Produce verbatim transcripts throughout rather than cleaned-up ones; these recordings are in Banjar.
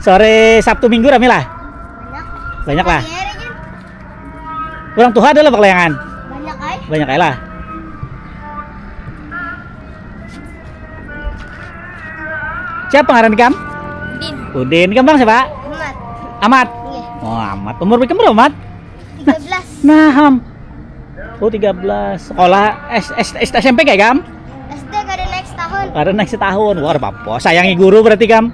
Sore Sabtu Minggu rame lah. Banyak. Banyak lah. Iya, Rejin. Orang tua ada lah bakalayangan. Banyak ai. Banyak ai lah. Siapa ngaran ikam? Udin. Udin. Ikam bang siapa? Amat. Amat. Iya. Oh, Amat. Umur ikam berapa, Mat? Tiga belas. Nah, ham. Oh, tiga belas. Sekolah S, S, S, S M P kayak kam? S D kada naik setahun. Kada naik setahun. Wah, apa? Sayangi guru berarti kam.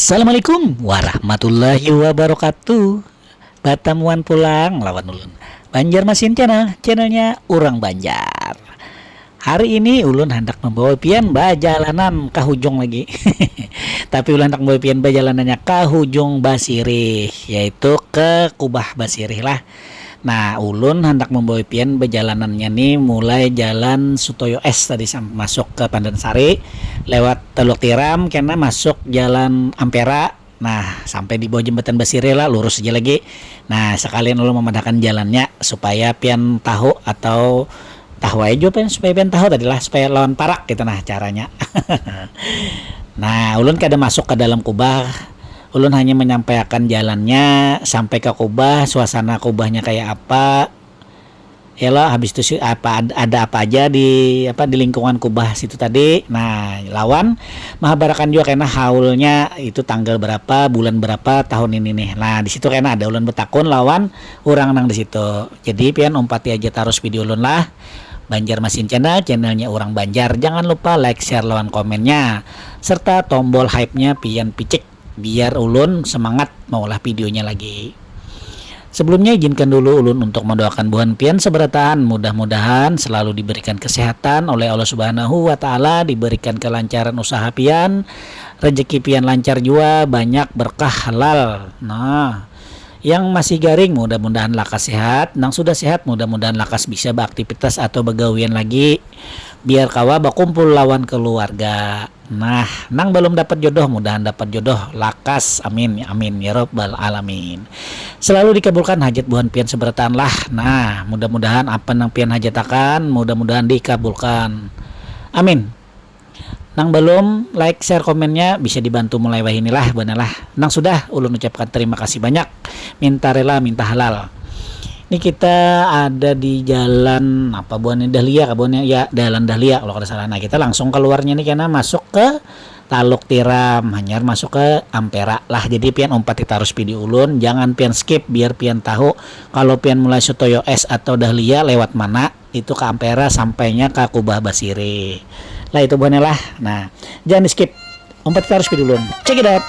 Assalamualaikum warahmatullahi wabarakatuh. Batamuan pulang lawan ulun, Banjarmasin Channel, channelnya urang Banjar. Hari ini ulun handak membawa pian bajalanan ka hujung lagi. Tapi ulun handak membawa pian bajalanannya ka hujung Basirih, yaitu ke Kubah Basirih lah. Nah, ulun handak membawa pian bajalanannya ni mulai jalan Sutoyo S tadi sam-, masuk ke Pandan Sari, lewat Teluk Tiram, kena masuk jalan Ampera. Nah, sampai di bawah jembatan Basirih lah, lurus aja lagi. Nah, sekalian ulun memadahkan jalannya supaya pian tahu atau tahu aja pian, supaya pian tahu tadi lah, supaya lawan parak gitu nah caranya. Nah, ulun kada masuk ke dalam kubah. Ulun hanya menyampaikan jalannya sampai ke kubah, suasana kubahnya kayak apa. Ya lah, habis itu sih apa ad-, ada apa aja di apa di lingkungan kubah situ tadi. Nah, lawan mahabarakan juga kena haulnya itu tanggal berapa, bulan berapa tahun ini nih. Nah, di situ kena ada ulun betakun lawan orang nang di situ. Jadi pian umpati aja terus video ulun lah. Banjarmasin Channel, channelnya orang Banjar. Jangan lupa like, share, lawan komennya serta tombol hype-nya pian picik biar ulun semangat maulah videonya lagi. Sebelumnya izinkan dulu ulun untuk mendoakan buhan pian seberataan, mudah-mudahan selalu diberikan kesehatan oleh Allah Subhanahu wa Ta'ala, diberikan kelancaran usaha pian, rezeki pian lancar jua, banyak berkah halal. Nah, yang masih garing mudah-mudahan lakas sehat, nang sudah sehat mudah-mudahan lakas bisa beraktivitas atau begawian lagi biar kawa bakumpul lawan keluarga. Nah, nang balum dapat jodoh mudahan dapat jodoh lakas, amin amin ya rabbal alamin. Selalu dikabulkan hajat buhan pian seberataan lah. Nah, mudah-mudahan apa nang pian hajatakan mudah-mudahan dikabulkan, amin. Nang balum like share komennya bisa dibantu mulai wahini lah buhan lah. Nang sudah ulun ucapkan terima kasih banyak. Minta rela minta halal. Ini kita ada di jalan apa buhannya, Dahlia kah buhannya? Ya, Jalan Dahlia kalau kada salah. Nah, kita langsung keluarnya nih karena masuk ke Taluk Tiram, hanyar masuk ke Ampera lah. Jadi pian umpati tarus video ulun, jangan pian skip biar pian tahu kalau pian mulai Sutoyo S atau Dahlia lewat mana, itu ke Ampera sampainya ke Kubah Basiri. Lah itu buhannya lah. Nah, jangan di skip. Umpati tarus video ulun. Check it out.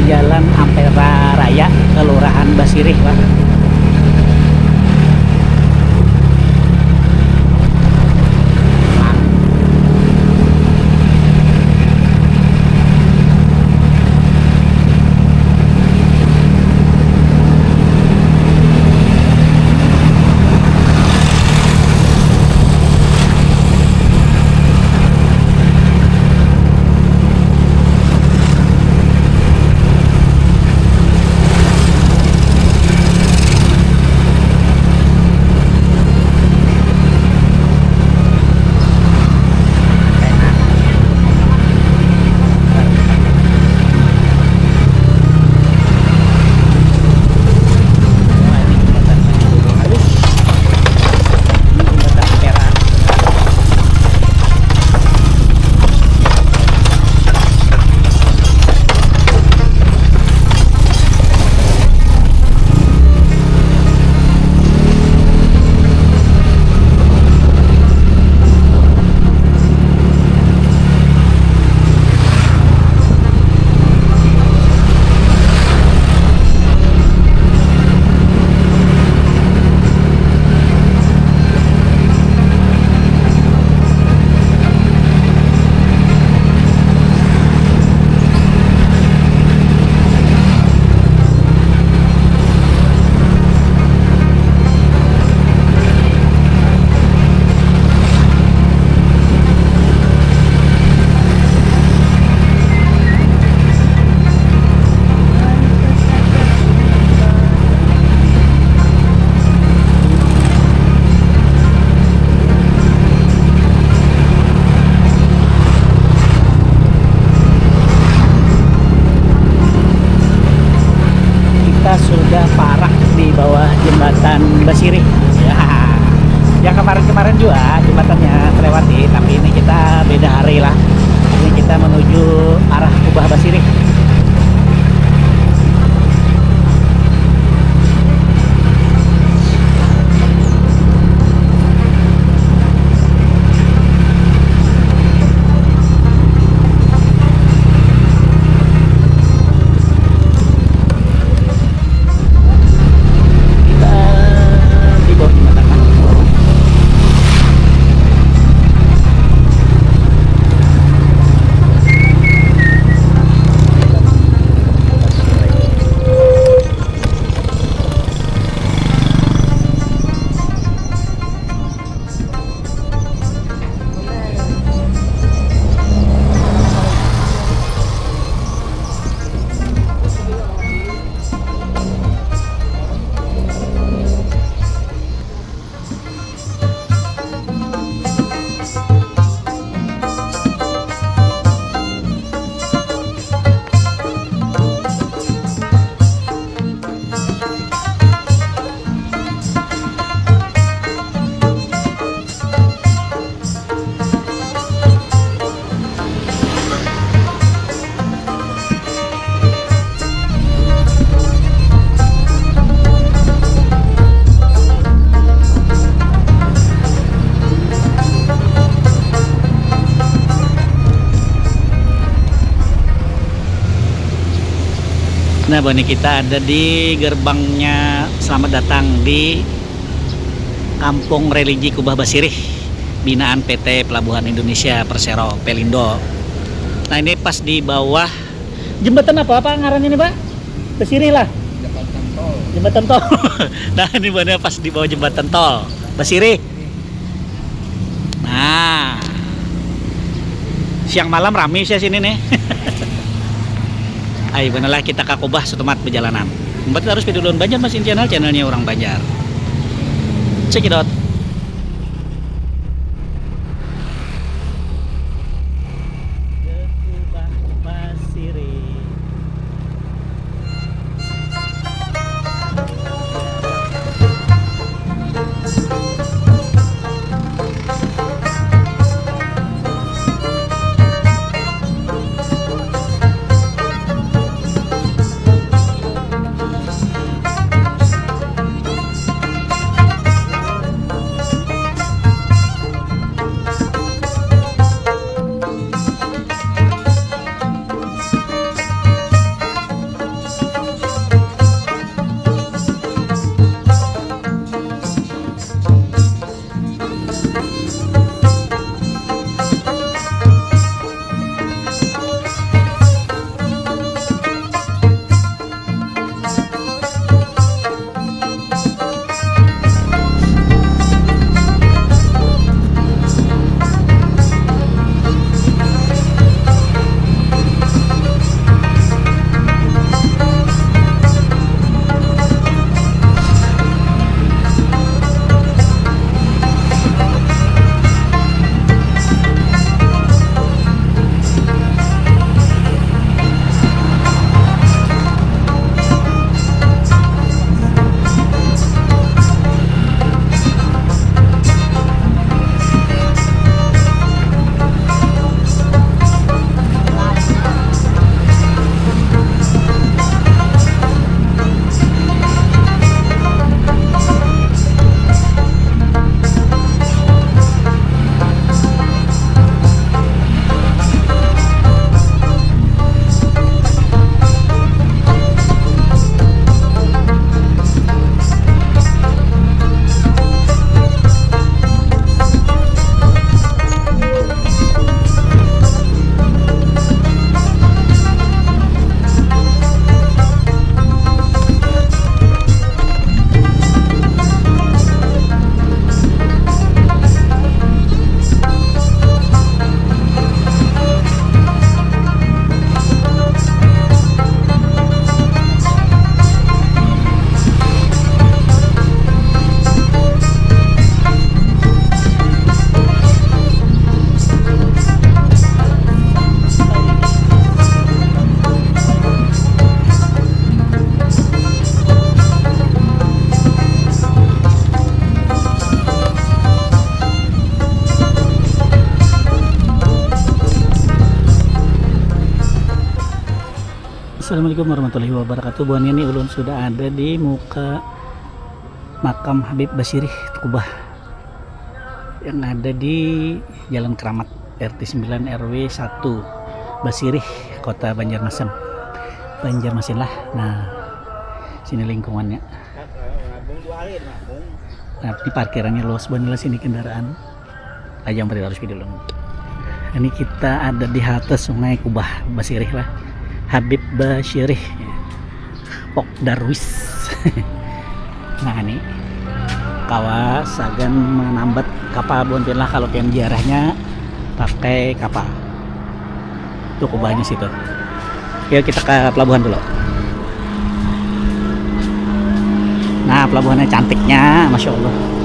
Jalan Ampera Raya, Kelurahan Basirih, Pak. Kita sudah parak di bawah jembatan Basirih. Ya, yang kemarin-kemarin juga jembatannya terlewati, tapi ini kita beda hari lah. Ini kita menuju arah Kubah Basirih. Kita di bawah jembatan. Nah, Bani, kita ada di gerbangnya. Selamat datang di Kampung Religi Kubah Basirih, binaan P T Pelabuhan Indonesia Persero Pelindo. Nah, ini pas di bawah jembatan apa, apa ngarannya nih, Pak? Basirih lah. Jembatan tol. Jembatan tol. Nah, ini Bani pas di bawah jembatan tol Basirih. Nah, siang malam rame sih sini nih. Ayo, bener lah, kita ka Kubah setumat perjalanan. Berarti harus video duluan Banjar Masin Channel, channelnya orang Banjar. Check it out. Ke Kubah Basirih. Assalamualaikum warahmatullahi wabarakatuh. Buhan ini ulun sudah ada di muka makam Habib Basirih Kubah yang ada di Jalan Keramat, R T sembilan, R W satu, Basirih, Kota Banjarmasin. Banjarmasin lah. Nah, sini lingkungannya. Nah, ini parkirannya luas banget lah sini kendaraan. Aja yang harus video dulu. Ini kita ada di halte Sungai Kubah, Basirih lah. Habib Basirih. Pok Darwis. Nah, ini kawa sagan menambat kapal buhan lah kalau pian ziarahnya pakai kapal. Tuh kubahnya situ. Yuk kita ke pelabuhan dulu. Nah, pelabuhannya cantiknya, masya Allah.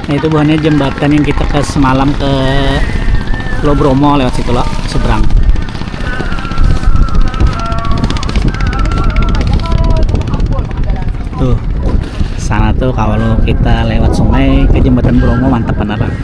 Nah, itu buhannya jembatan yang kita ke semalam ke Pulau Bromo lewat situ loh, seberang. Tuh, sana tuh kalau kita lewat sungai ke jembatan Bromo mantap beneran.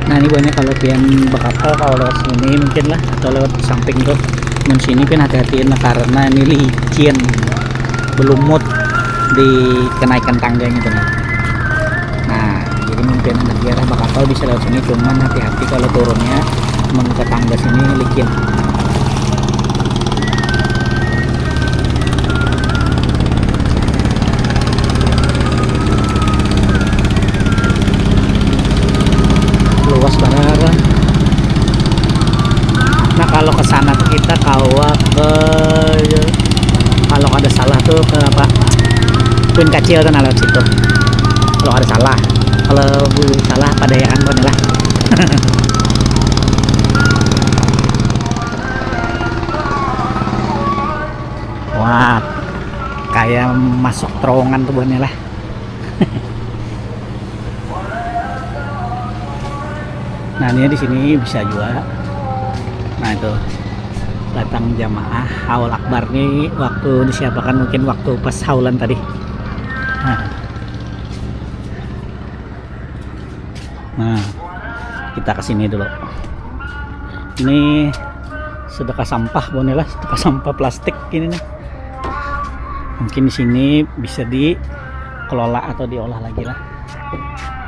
Nah, ini banyak kalau pian bakapal kalau lewat sini mungkin lah atau lewat samping tuh. Mun sini pian hati-hatiin lah karena ini licin, belumut di kenaikan tangganya tuh. Nah. Nah, jadi mun pian handak ziarah bakapal bisa lewat sini, cuman hati-hati kalau turunnya mun ke tangga sini licin. Luas banar. Nah, kalau ke sana tuh kita kawa ke, kalau ada salah tuh ke apa? Kuin Kacil tuh nah lewat situ. Kalau ada salah, kalau bu salah pada ya kan lah. Wah, kayak masuk terowongan tuh buhannya lah. Nah, ini di sini bisa juga. Nah, itu datang jamaah haul akbar nih waktu disiapakan mungkin waktu pas haulan tadi. Nah. Nah, kita ke sini dulu. Ini sedekah sampah, boleh lah, sedekah sampah plastik ini nih. Mungkin di sini bisa dikelola atau diolah lagi lah.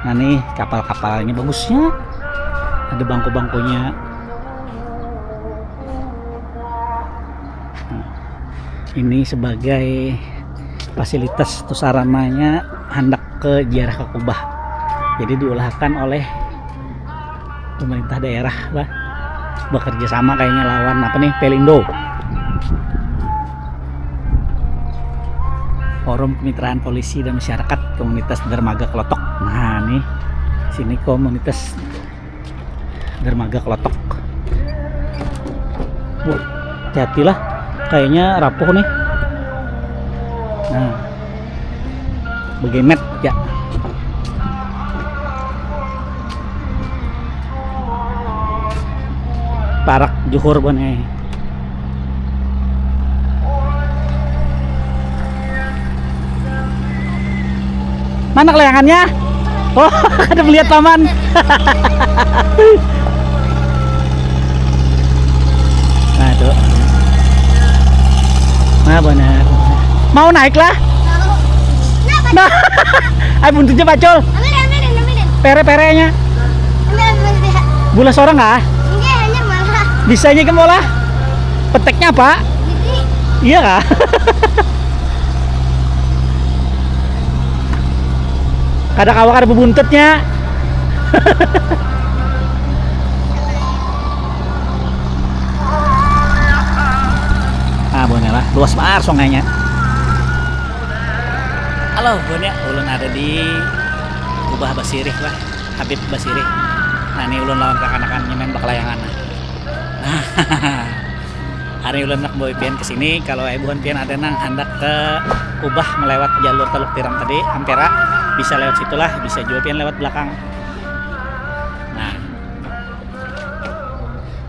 Nah, nih kapal-kapalnya bagusnya. Ada bangku-bangkunya. Nah, ini sebagai fasilitas atau sarananya handak ke ziarah ke Kubah. Jadi diulahkan oleh pemerintah daerah lah, bekerja sama kayaknya lawan apa nih, Pelindo. Forum Kemitraan Polisi dan Masyarakat Komunitas Dermaga Kelotok. Nah, nih sini komunitas Dermaga Kelotok. Wah, hati-hatilah. Kayaknya rapuh nih. Nah. Begemet ya. Parak juhur, Bon, eh. Mana kelayangannya? Oh, ada melihat paman. Nah, tuh. Nah, benar. Mau naik lah? Nah, ayo buntutnya pacul. Ambil, ambil, ambil. Pere-perenya. Ambil, ambil, ambil. Bulas orang kah? Enggak, hanya malah. Bisanya kan malah. Peteknya apa? Jadi, Iya kah? Kada kawa kada bebuntutnya. Ah, buhannya lah, luas banar sungainya. Halo, buhannya, ulun ada di Kubah Basirih lah, Habib Basirih. Nah, ini ulun lawan kakanakan ini main bakalayangan. Nah, hari ulun nak bawa pian ke sini. Kalau ai buhan pian ada nang handak ke Kubah melewat jalur Teluk Tirang tadi, Ampera, bisa lewat situlah, bisa juga pian lewat belakang. Nah,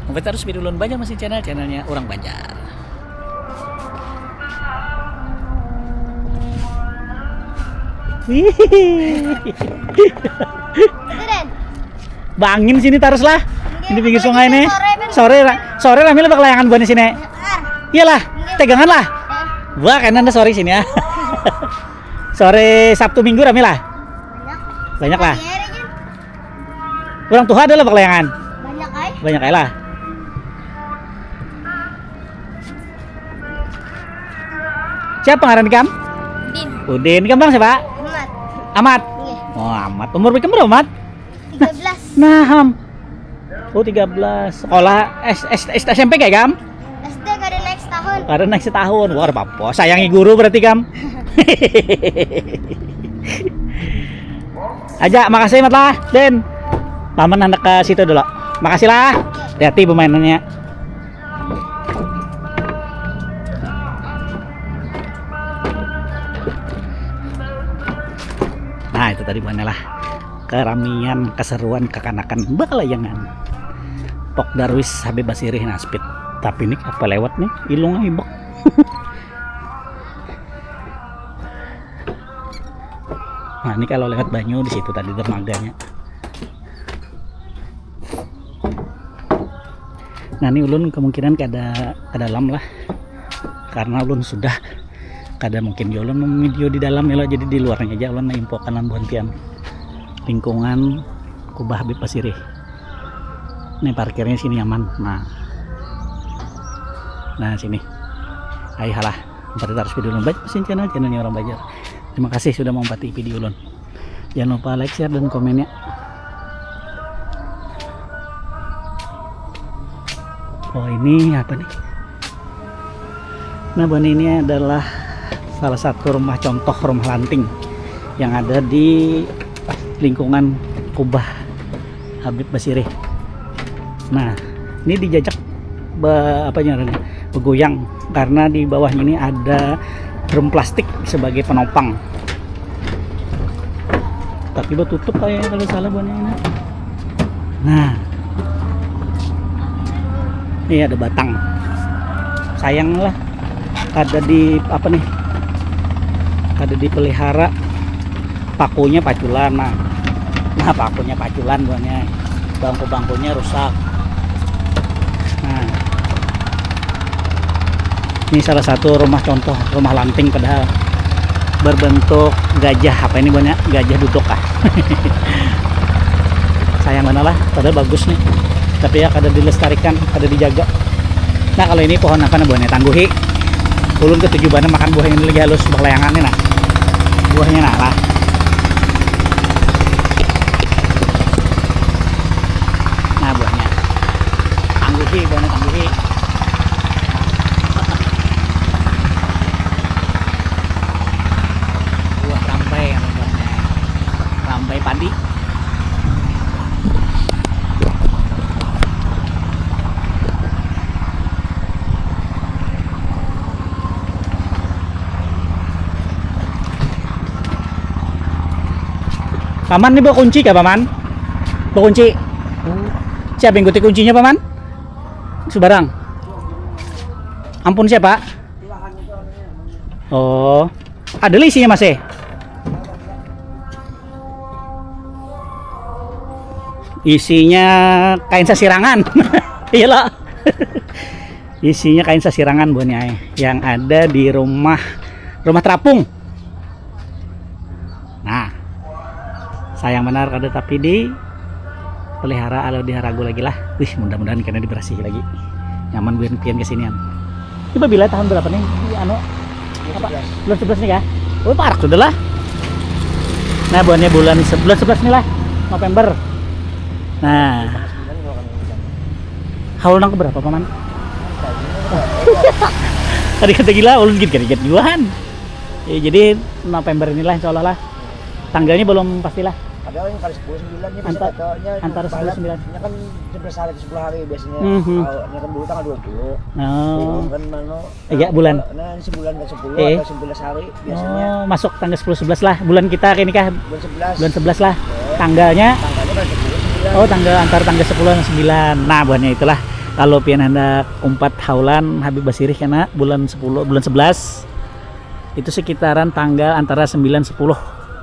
mungkin terus video ulun Banjar Mesin Channel, channelnya orang Banjar. Wih. Itu, Den. Bangin sini tarus lah. Ini pinggir sungai nih. Sore, Ben. Sore lah. Sore lah, Mila bakal layangan buah di sini. Iyalah, tegangan lah. Wah, kan anda sore sini ya. Sore Sabtu Minggu rame lah. Banyak. Banyak lah. Iya, iya, iya. Orang tuha ada lah bakal layangan. Banyak ai. Banyak ai lah. Siapa ngaran ikam? Udin. Udin. Ikam bang siapa? Amat. Amat? Iya. Oh, Amat. Umur ikam berapa, Mat? Tiga belas. Nah, ham. Oh, tiga belas. Sekolah S-, S-, S-, S M P kayak kam? S D kada naik setahun. Kada naik setahun. Wah, apa-apa. Sayangi guru berarti kam. Aja, makasih Mat lah, Den. Paman handak ke situ dulu. Makasih lah. Hati-hati permainannya. Nah, itu tadi buhannya lah. Keramian, keseruan, kekanakan, bakalayangan. Pok Darwis Habib Basirih, nah, speed. Tapi ini apa lewat nih? Ilung aibak. Nah, ini kalau lewat banyu di situ tadi dermaganya. Nah, ini ulun kemungkinan kada ke dalam lah. Karena ulun sudah kada mungkin ya ulun video di dalam ya lah, jadi di luarnya aja ulun infokan lawan buhan pian. Lingkungan Kubah Habib Basirih. Ini parkirnya sini aman. Nah. Nah, sini. Ayo lah. Empat harus video ulun baik mesin channel, channelnya orang Banjar. Terima kasih sudah mengompati video ulun. Jangan lupa like, share, dan komennya. Oh, ini apa nih? Nah, buhan ini adalah salah satu rumah contoh rumah lanting yang ada di lingkungan Kubah Habib Basirih. Nah, ini dijajak be, apa ngarannya, begoyang karena di bawahnya ini ada drum plastik sebagai penopang. Tapi batutup kayak kalau salah buahnya ini. Nah, ini ada batang. Sayang lah, kada di apa nih, kada dipelihara. Pakunya paculan, nah. Nah, pakunya paculan buahnya. Bangku-bangkunya rusak. Nah. Ini salah satu rumah contoh, rumah lanting padahal berbentuk gajah. Apa ini buahnya? Gajah duduk kah? Sayang mana lah, padahal bagus nih. Tapi ya kada dilestarikan, kada dijaga. Nah, kalau ini pohon apa nah buahnya? Tangguhi. Ulun ketuju banget makan buah ini lagi halus, bakalayangan nih nah. Buahnya nah lah. Nah, buahnya. Tangguhi, buahnya tangguhi. Buah rambai yang buahnya. Rambai padi. Paman ni bakunci kah, Paman? Bakunci. Siapa yang guti kuncinya, Paman? Subarang. Ampun siapa? Oh, ada lah isinya masih. Isinya kain sasirangan. Iya lah. Isinya kain sasirangan buahnya ai, yang ada di rumah, rumah terapung. Nah, sayang benar kada tapi di pelihara, alau diharagu lagi lah. Wih, mudah-mudahan kena diberasihi lagi. Nyaman buhan pian kesinian. Coba bila tahun berapa nih? Anu, apa? Bulan sebelas nih kah? Oh, parak sudah lah. Nah, bulannya bulan se- bulan sebelas nih lah, November. Nah, haul nang keberapa, Paman? Tadi kata gila, ulun gigit-gigit juahan. Ya, jadi November inilah, insya Allah lah. Tanggalnya belum pastilah. Padahal ini kali sepuluh sembilan nih, antara sepuluh sembilan. Ini kan sebelas hari atau sepuluh hari biasanya. Mhm. Kalau ini kan dulu tanggal dua puluh. Oh. Ini kan mana? Iya, bulan. Nah, ini sebulan ke sepuluh atau sembilan hari biasanya. Oh, masuk tanggal sepuluh sebelas lah. Bulan kita ini kah? Bulan sebelas. Bulan sebelas lah. Iya. Tanggalnya? Tanggalnya kan sepuluh sembilan. Oh, tanggal antara tanggal sepuluh dan sembilan. Nah, buhannya itulah. Kalau pian hendak umpat haulan, Habib Basirih kena bulan sepuluh, bulan sebelas. Itu sekitaran tanggal antara sembilan, sepuluh,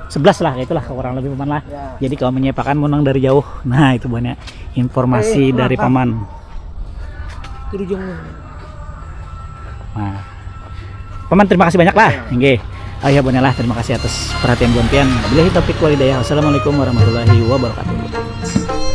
sebelas lah, itulah kurang lebih, Paman lah. Ya. Jadi kalau menyepakan menang dari jauh. Nah, itu buhannya informasi dari Paman. Nah, Paman, terima kasih banyak lah. Nggih. Oh iya, buhannya lah, terima kasih atas perhatian buhan pian. Billahi taufiq wal hidayah. Wassalamualaikum warahmatullahi wabarakatuh.